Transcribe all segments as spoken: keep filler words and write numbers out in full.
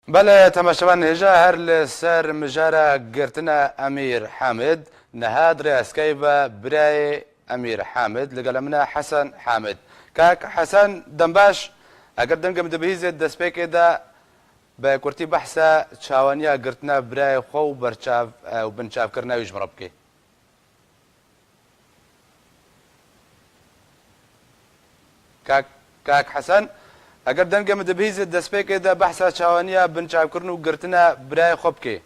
Belê, temaşevan hêja her li ser mijara girtina Emîr Hamid, niha di rêheskayî ve birayê Emîr Hamid li gel min e, Hesen Hamid. Kak Hesen, dem baş, eger dengê min dibihîzê destpêkê de bi kurtî behsa çawaniya girtina birayê xwe û berçav, e, û binçavkirina wî ji min re bikê. Kak, Kak Hesen, eger dengê min dibihîzê destpêkê de behsa çawaniya binçavkirin û girtina birayê xwe bikê.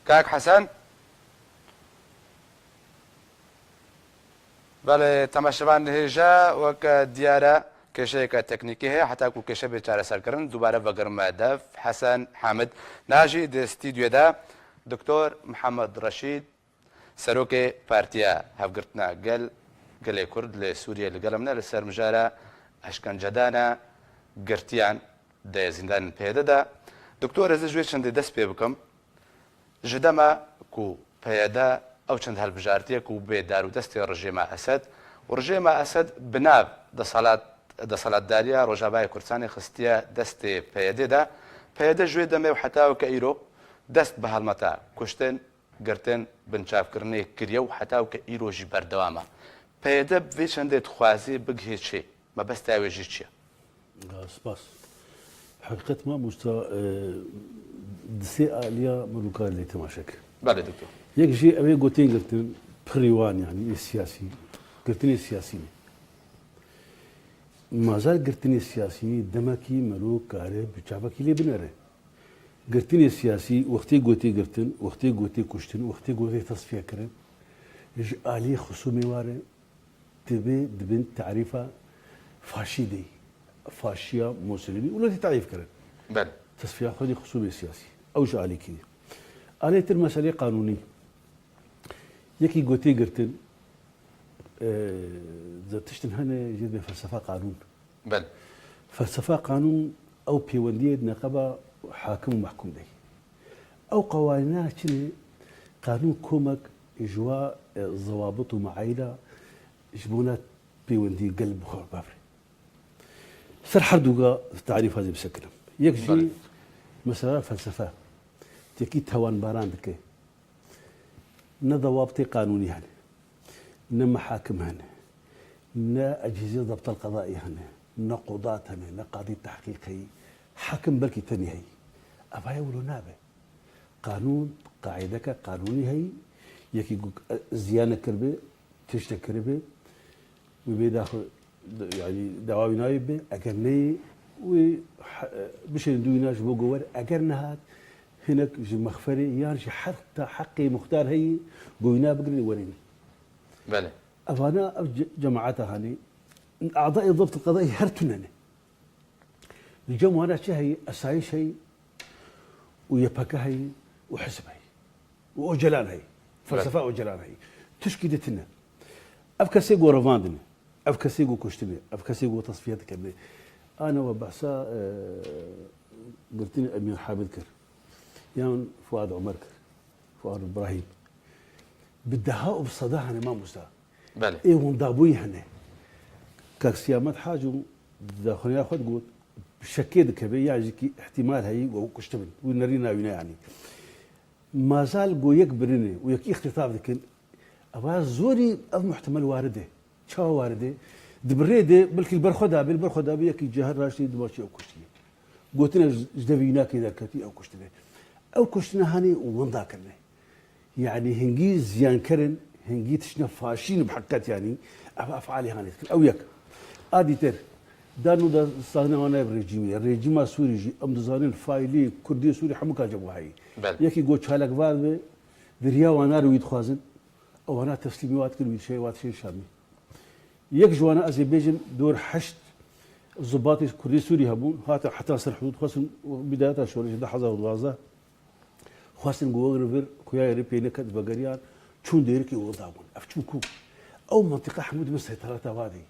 Kak Hesen. Belê, temaşevan hêja, weke diyar e, kêşeyeke teknîkî heye, heta ku kêşe bê çareserkirin, dubare vegerime dev. Hesen Hamid, niha jî di stûdyoyê de Doktor Mihemed Reşîd, serokê Partiya Hevgirtina Gel, Gelê Kurd li Sûriyê li gel min e, li ser mijara eşkencedana girtiyan di zîndanên P Y D de. Doktor, ez ê ji wê çendê dest pê bikim. Ji dema ku P Y D ew çend hilbijartiye ku bê dar û destê rejîma Esed û rejîma Esed bi nav desalat-, desalatdariya Rojavayê Kurdistanê xistiye destê P Y D de, P Y D ji wê demê û heta weke îro dest bi helmeta kuştin, girtin, binçavkirinê kiriye û heta weke îro jî berdewam e. P Y D bi vê çendê dixwaze bigihê çi? Mebesta wê jî çi ye? Ya, spas. Heqîqet mamosta, e, di sê aliya min rûkarê lê temaşe kir. Belê, doktor. Yek jî ew ê gotên girtin, pirî wan, yanî ê siyasî, girtinê siyasî ne. Mazal girtinê siyasî demekî mero kare bi çavekî lê binere. Girtinê siyasî, wextê gotê girtin, wextê gotê kuştin, wextê gotê tesfiye kirin, ji aliyê xisûmê ware, dibê, dibin tarîfa faşî de, faşiya Mussolini, û lê tarîf kirin. Belê. Tesfiya xwe dî xisûmê siyasî. Ew ji alîkî dî. Alê tir meselê qanûnî. Yekî gotê girtin, e, di tiştin hene jê dibê felsefa qanûn. Belê. Felsefa qanûn ew pêwendiyê di neqeba hakim û mehkûm de ye. Ew qewanîna çi ne? Qanûn komek ji wa, e, zewabit û meayîla ji bona pêwendî gel bi xwe bavre. Ser her du ga tarîfa zê bisekinim. Yek jî Belê. mesela felsefe. Tekî tawanbaran dike. Ne dewabitê qanûnî hene, ne mehakim hene, ne ecîzê debtel qedaî hene, ne qudat hene, ne qadî tehqîq heyî. Hakim belkî tenê heyî. Ev heye wilo nabe. Qanûn, qaîdeke qanûnî heyî, yekî gu-, ziyanek kiribe, tiştek kiribe, wî bê daxwe, yanî dawa wî nayê be, eger neyê, wî he-, bişên dû wîna ji bo ku were, eger nehat, hinek ji mexferê yan jî heta heqê muxtar heyî, ku wîna bigirê werê wî. Belê. Evana ev ce-, cemaeta hanê, adayê debt qedayê her tune ne. Li cem wana çi heyî? Esayîş heyî û Y P G heyî û hizb heyî û Ocalan heyî. Felsefa Ocalan heyî. Tişkî di tune. Ev kesê ku revandine, ev kesê ku kuştine, ev kesê ku tesfiye dikirine. Ana we behsa, e, girtinê Emîr Hamid kir. Yan Fuad Omer kir. Fuad Ibrahîm. Bi deha û bi seda hene mamosta. Belê. Ê wendabûyî hene. Kak Siyamet Hac û di daxuyaniyê xwe digot, bi şekê dikeve ya jî kî îhtîmal heyî ku kuştibin. Wî nerîna wî ne yanî. Mazal ku yek birinê û yekî îxtîtaf dikin, eva zorî ev muhtemel warid e. Çawa warid e? Di birê de belkî li ber xwe da be, li ber xwe da be yekî cihar raştî dimaşî ew kuştiye. Gotine ji, ji devî wî nakê derketî ew kuştine. Ew kuştine hanê wenda kirine. Yanî hingî ziyanker in, hingî tiştine faşî ne bi heqîqet yanî. Ev efalê hanê dikin. Ew yek. A dîtir, da nû da sazine wana ev rejîmê ye. Rejîma Sûrî jî, em dizanin faîlê Kurdê Sûrî hemû ka cem wahayî. Belê. Yekî got çalakvar be, di riya wana re wî dixwazin. Ew wana teslîmî wa dikin, wî dişê wa dişê Şamî. Yek ji wana ez ê bêjim, dor heşt zibatê Kurdê Sûrî hebûn, hatin heta ser hudûd xwestin, bidayeta şorişê du hezar û duwazdeh, xwestin ku wegrin vir, xuya yê rê pê neket, vegeriyan, çûn dêrikê û wenda bûn. Ev çûn ku ew mentiqa hemû dibe seyterata wa de.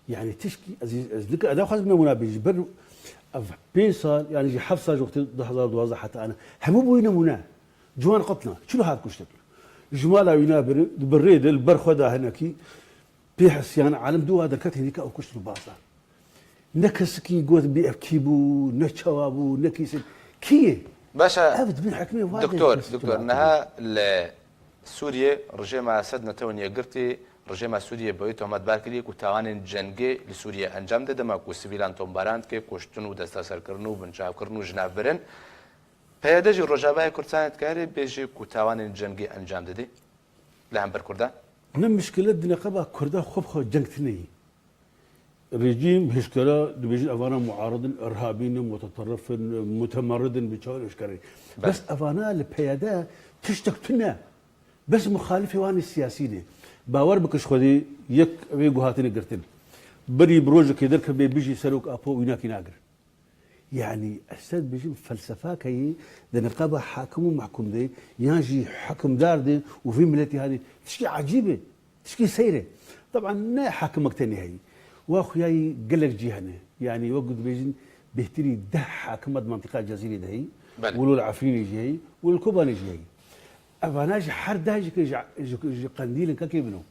Yanî tişkî ez, ez nika eda xwazim nemûna bêjim. Ber ev pênc sal, yanî ji heft sal ji wextê du hezar duwazdeh heta ana, hemû bûyî nemûne. Ciwan qetna, çilo hat kuştin. Ji mala wî nabire, di birê de li ber xwe da hinekî, Bêhisiyan, alem dû wa derket hêdîka ew kuşt û baza. Ne kesikî got bî ev kî bû, ne çawa bû, ne kî se-, kî ye? Baş e, Ev dibin hekimê wa doktor, doktor, niha li Sûriyê rejêma Esed netew yekgirtî, rejêma Sûriyê bi wê tometbar kiriye ku tawanên cengê li Sûriyê encam dide, dema ku sivîlan tombaran dike, kuştin û desteserkirin û binçavkirin û jinavbirin. P Y D jî Rojavayê Kurdistanê dikarê bêjê ku tawanên cengê encam dide li hember Kurdan? Ne mişkilet di neqeba Kurda xwe bi xwe ceng tine yî. Rejîm hişkera dibêjin evana muarid in, irhabî ne, muteterrif in, mutemerrid in, bi çawa hişkere. Belê. Bes evana li P Y D tiştek tune. Bes muxalifê wan ê siyasî ne. Bawer bike ji Xwedê yek vê guhatine girtin. Berî bi rojekê derkeve bijî serok Apo wînakî nagir. Yani, ez ser dibêjim felsefak heye, di niqaba hakim û mahkum de, yan jî hikimdar de û vê miletî hane, tişkî ecîb e, tişkî seyr e. Teban ne hakimek tenê heyî. Wa xuyayî gelek cî hene. Yani, wek dibêjin, bêhtirî deh hakim di mentiqa Cezîrê de heyî, Belê. Wilo li Efrînê jî heyî, wilo li Kobanê jî heyî. Evana jî her deh jî ke ji, ji, ji qendîlin kekê bino.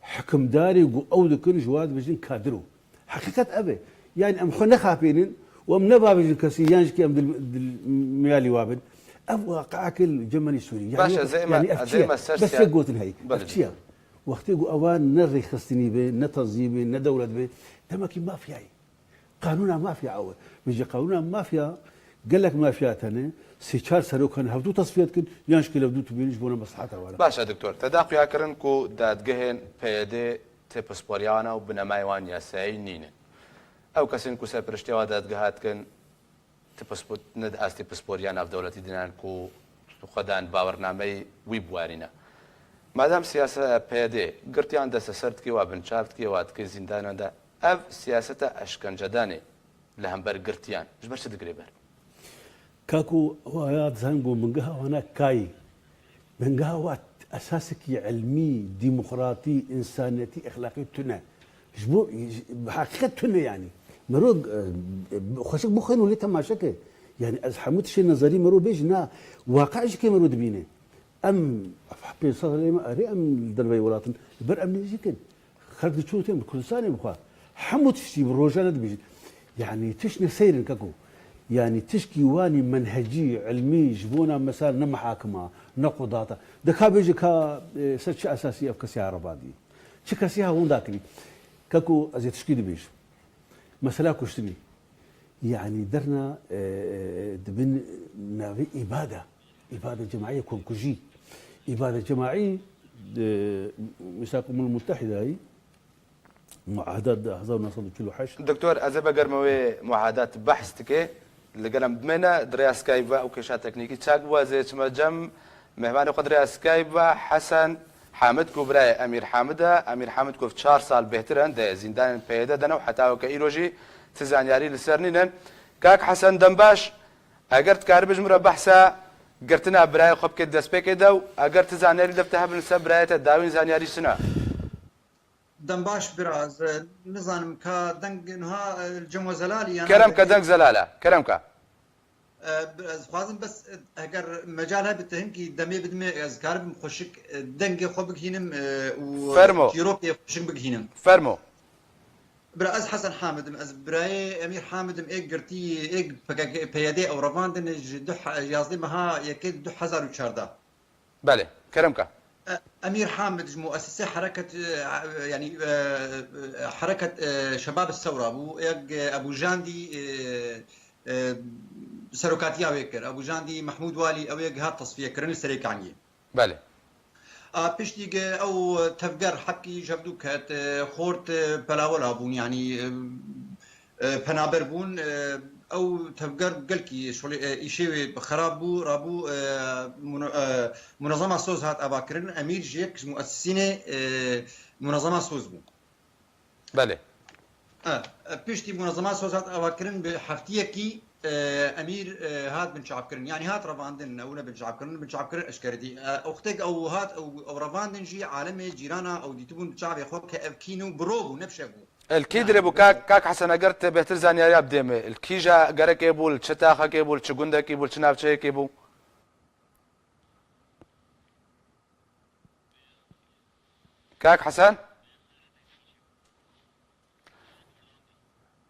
Hikimdarê ku ew dikin, ji wa dibêjin kadir o. Heqîqet ev e. Yani em xwe nexapênin û em nebavêjin kesî yan jî ke em dil, dil miyalî wa bin. Ev waqiake li cem me nî Sûrî. Yani Baş e, wek, ez ê me, yani ev ez çi ê ye? me ser Bes siya-, yek gotin heyî. Belê. Ev çi ye? Wextê ku ewan ne rêxistinî be, ne tenzîm be, ne dewlet be, demekî mafya ye. Qanûna mafya ew e. Vêca qanûna mafya, gelek mafya tene, sê çar serok hene, hevdû tesfiye dikin, yan jî hevdû tibînin ji bona mesleheta wan e. Baş e, doktor. Te da xuya kirin ku dadgehên P Y D tê pisporiya wan e û binemayê wan yasayî nînin. Ew kesên ku serpiriştiya wan dadgeha dikin, ti pispo-, ne di astê pisporiya navdewletî dinan ku xwedan bawernameyê wî biwarîne. Madem siyaseta P Y D girtiyan desteser dike, wa binçav dike, wa dike zîndanan de, ev siyaseta eşkencedanê li hember girtiyan ji ber çi digire ber? Kako, wa ya dizanin ku bingeha wana kayî. Bingeha wa esasekî ilmî, demokratî, însaniyetî, exlaqî tune. Ji bo, ji, heqîqet tune yani. Mero, e, xweşik bixwên û lê temaşe ke. Yani ez hemû tiştê nezerî mero bêjin, na, waqe jî ke mero dibîne. Em pênc sed lê me erê em li derveyî welat in. Li ber em nêzîk in. Xelk diçûn tên bi Kurdistanê bixwe. Hemû tiştî bi rojane dibêjin. Yani tişt ne seyr in keko. Yani tişkî wanî menhecî, ilmî, ji bona mesela ne mihakima, ne qudata. De ka bêje ka, e, ser çi esasî ev kesî ha revandî? Çi kesî ha winda kirî? Keko ez ê tişkî dibêjim. Mesela kuştinî. Yani derna, e, e, dibin navê îbada. Îbada cemaî, komkujî. Îbada cemaî, e, Mîsak Umul Muttehidayî, muahedat de hezar û neh sed û çil û heşt. Doktor, ez ê vegerime wê muahedat behs dike. Li gel em bimêne, di rêya Skype ve ew kêşa teknîkî çak bû. Ez ê çime cem mêvanê xwe di rêya Skype ve Hesen Hamid ku birayê Emîr Hamid e. Emîr Hamid ku çar sal bêhtir in di zîndanên P Y D de ne û heta weke îro jî ti zanyarî li ser nînin. Kak Hesen, dem baş. Eger dikaribî ji min re behsa girtina birayê xwe bikê destpêkê de û eger ti zanyarî li te hebin li ser birayê te dawîn zanyarî çi ne? Dem baş biraz, e, nizanim ka deng niha, e, cem we zelal e yan Kerem ke, deng zelal e, kerem ke. E, bi-, ez dixwazim bes, e, eger mecal hebe te hinkî demê bidime, ez karibim xweşik, e, dengê xwe bigihînim, e, û Fermo. Çîrokê xweşik bigihînim. Fermo. Bira ez Hesen Hamid im, ez birayê Emîr Hamid im, ê girtî, ê P K K, P Y D ew revandin ji du he-, yazdeh meha yekê du hezar û çardeh. Belê, kerem ke. E, Emîr Hamid ji muessisê hereket, e, yanî, e, e, hereket, e, Şebab Sewra bû, yek, e, Ebû Jandî, e, e, serokatiya wê kir. Ebû Jandî Mehmûd Walî ew yek hat tesfiye kirin li Serê Kaniyê. Belê. A, piştî ke ew tevger hepkî ji hevdû ket, e, xort, e, pelawela bûn, yanî, e, e, penaber bûn, e, ew tevger gelkî şolê, e, îşê wê xerab bû, rabû, e, muna-, e, Munezema Soz hat avakirin, Emîr ji yek ji muessisînê, e, Munezema Soz bû. Belê. E, e, piştî Munezema Soz hat avakirin bi heftiyekî, e, Emîr, e, hat binçavkirin. Yanî hat revandin, ew ne binçavkirin, binçavkirin eşkere dî. E, wextêk ew hat, ew, ew revandin jî alemê cîrana ew dîtibûn bi çavê xwe ke ev kîn û bi ro bû, ne bi şev bû. El kî dire bû kak, kak Hesen, eger te bêhtir zanyariya bidê me, li kîja gerekê bû, li çi taxekê bû, li çi gundekî bû, li çi navçeyekê bû? Kak Hesen?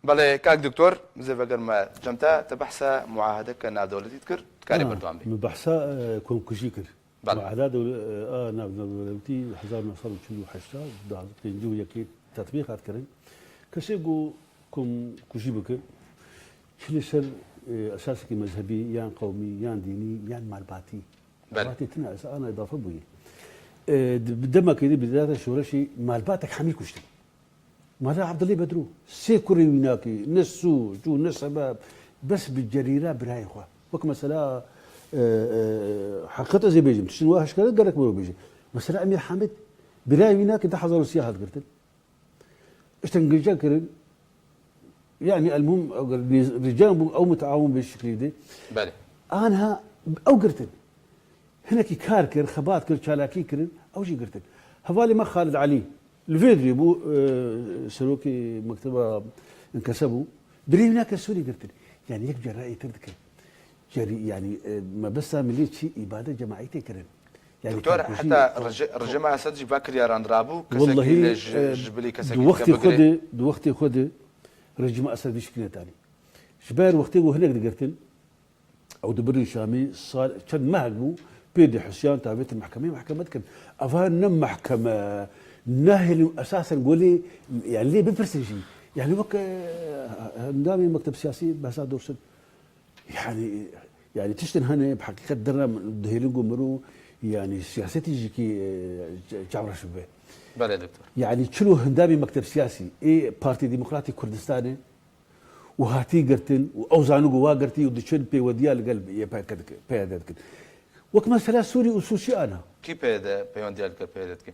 Belê, kak doktor, zêveger me cem te, te behsa muahedeke navdewletî dikir, dikarî Ah, berdewam bî. Min behsa e, komkujî kir. Belê. Muaheda dewle- e, a navdewletî hezar neh sed û çil û heşt, duwazdeh pêncî û yekê tetbîq hat kirin. Kesê ku komkujî bike, çi li ser e, esasekî mezhebî, yan qewmî, yan dînî, yan malbatî. Belê. Malbatê tune ez ana îdafe bûye. E, di- bi demekê de bi data şoreşî malbatek hemî kuştin. Mala Abdulê Bedro, sê kurê wî nake, ne sûc û ne sebeb, bes bi cerîra birayê xwe. Wek mesela, e, e, heqet ez ê bêjim, tiştin wa hişkare gerek mero bêje. Mesela Emîr Hamid, birayê wî nake, du hezar û siyah hat girtin. Îşte gilce kirin, yani elmuhim, eger nêz- rican bû, ew mutaawin bê şiklî de. Belê. Anha ew girtin. Hinekî kar kir, xebat kir, çalakî kirin, ew jî girtin. Hevalê me Xalid Elî, li vê dirê bû, e, serokê mekteba Enkese bû. Birê wî nake Sûrî girtin. Yani yek cerayê tir dikin. Cerî, yani e, mebesta milî çi îbade cemaîtê kirin. Yani Doktor, komkujî- heta reji- rejîma Esed jî va kiryaran dirabû, kesekî Wellahî, lê ji, e, ji bilî kesekî di wextê dike xwe bigirê. De, di wextê xwe de rejîma Esed vî şiklî netanî. Ji ber wextê ku hinek digirtin, ew dibirin Şamî, sal, çend mehek bû, pê dihisiyan, tavêtin mehkemeyê, mehkeme dikin. Eva ne mehkeme, nahêlin esasen golê, yani lê bipirsin jî. Yani wek, e, endamê mekteb siyasî behsa dorsin. Yani, yani tiştin hene, bi heqîqet derna dihêlin ku miro, yani siyasetî jî kî, e, çavreş bibe. Belê doktor. Yani çilo hindamê mekteb siyasî, ê Partî Demokratîk Kurdistanê, û hatî girtin û ew zanî ku wa girtî û diçin pêwendiya li gel Y P K dike, P Y D dikin. Wek mesela Sûrî û Sûçî ana. Kî P Y D peywendiya li gel P Y D dike?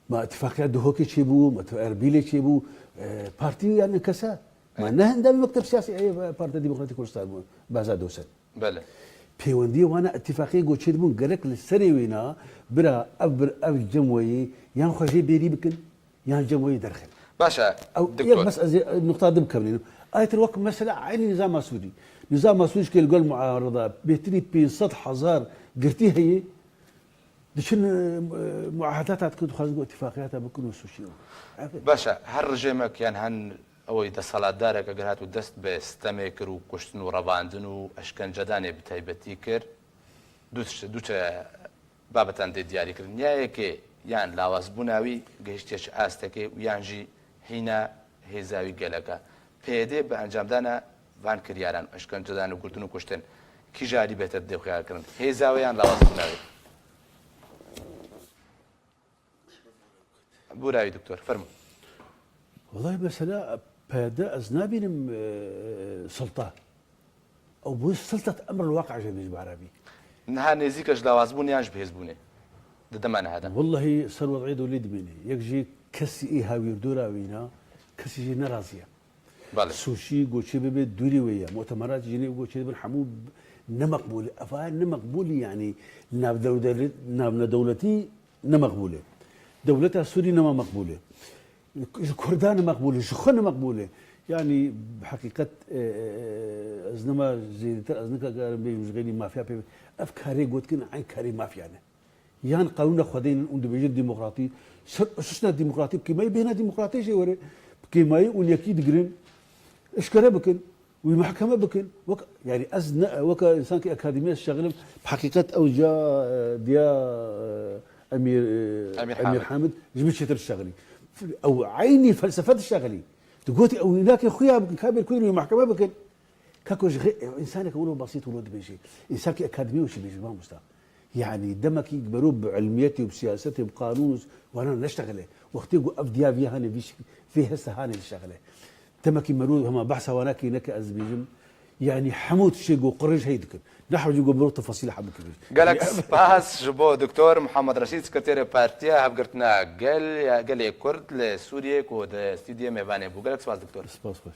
Ma îtifaqiya Duhokê çêbû, ma tu Erbîlê çêbû, e, partî yan kese. Ma ne hindamî mekteb siyasî ê Partiya Demokratîk Kurdistan bû, behsa dosen. Belê. Pêwendiyê wana îtifaqiyê ku çêdibûn gerek li serê wêna bira ev bir ev cem weyî yan xwe jê bêrî bikin, yan cem weyî derxin. Baş e, Ew, doktor. Yek bes ez ê nuqta din bikevnînim. Ay tir wek mesela eynî nizama Sûrî. Nizama Sûrî ji ke li gol muarada bêhtirî pênc sed hezar girtî heye. Diçin e, e, muahedata dikin, dixwazin ku îtifaqiyata bikin û Sûçî. Evet. Baş e, her rejêmek yan hen ew desthilatdarek eger hat û dest bi stemê kir û kuştin û revandin û eşkencedanê bi taybetî kir, du tişt, du te babetan tê diyarî kirin. Ya yekê yan lawazbûna wî gehiştiye çi astekê û yan jî hîna hêza wî gelek e. P Y D bi encamdana van kiryaran, eşkencedan û girtin û kuştin, kîja alî bêhtir dê xiyar kirin? Hêza wê yan lawazbûna wê? Bûra wî doktor, fermo. Wellahî mesela P Y D ez nabînim e, silta. Ew bû siltet emr li waqi jê ji bi erebî. Niha nêzîk e ji lawazbûn yan ji bihêzbûnê? Di dema niha de. Wellahî ser wed'ê dewlê dimîne. Yek jî kesî ê hawîrdora wîna, kesî jî nerazî ye. Belê. Sûçî goçê bibe dûrî wê ye. Mutemerat jî nê goçê dibin hemû ne meqbûl e. Ev ne meqbûl e yani navdewlet-, navnedewletî ne meqbûl e. Dewleta Sûrî nema meqbûl e. Ji Kurdan ne meqbûl e, ji xwe ne meqbûl e. Yani bi heqîqet e, e, e, ez nema zêdetir ez nikarim bêjim ji xeynî mafya pê. Ev karê gotkin eyn karê mafya ne. Yan qanûna xwedê nin û dibêjin demokratî, ser esasna demokratî, bi kêmayî bêhna demokratê jê were, bi kêmayî û yekî digirin, eşkere bikin, wî mehkeme bikin. Wek, yani ez ne, weke însankî akademî ez şexilim, bi heqîqet ew ca, e, diya, e, Emîr, e, Emîr Emîr Hamid. Hamid, ji min çêtir dişexilî. Ew eynî felsefe dişexilî. Digotî ew înakê xuya bikin, ka bêr kudin wî mehkeme bikin. Kako ji xê-, însaneke wilo besît wilo dibêjê. Însankî akademî wişî bêjê, mamosta. Yani demekî bero bi ilmiyetê û bi siyasetê, bi qanûn û wana neştexile. Wextê ku ev diya vî hane, vî şik-, vê heste hane dişexile. Demekî mero hema behsa wana kî neke ez dibêjim. Yani hemû tiştê ku qirij hey dikin. Nehewcî ku mero tefasîl hem bikin. Gelek spas ji bo Doktor Muhammed Reşîd, Sekreterê Partiya Hevgirtina Gel, ya Gelê Kurd li Sûriyê ku di stûdyoyê mêvanê bû. Gelek spas Doktor. Spas xweş.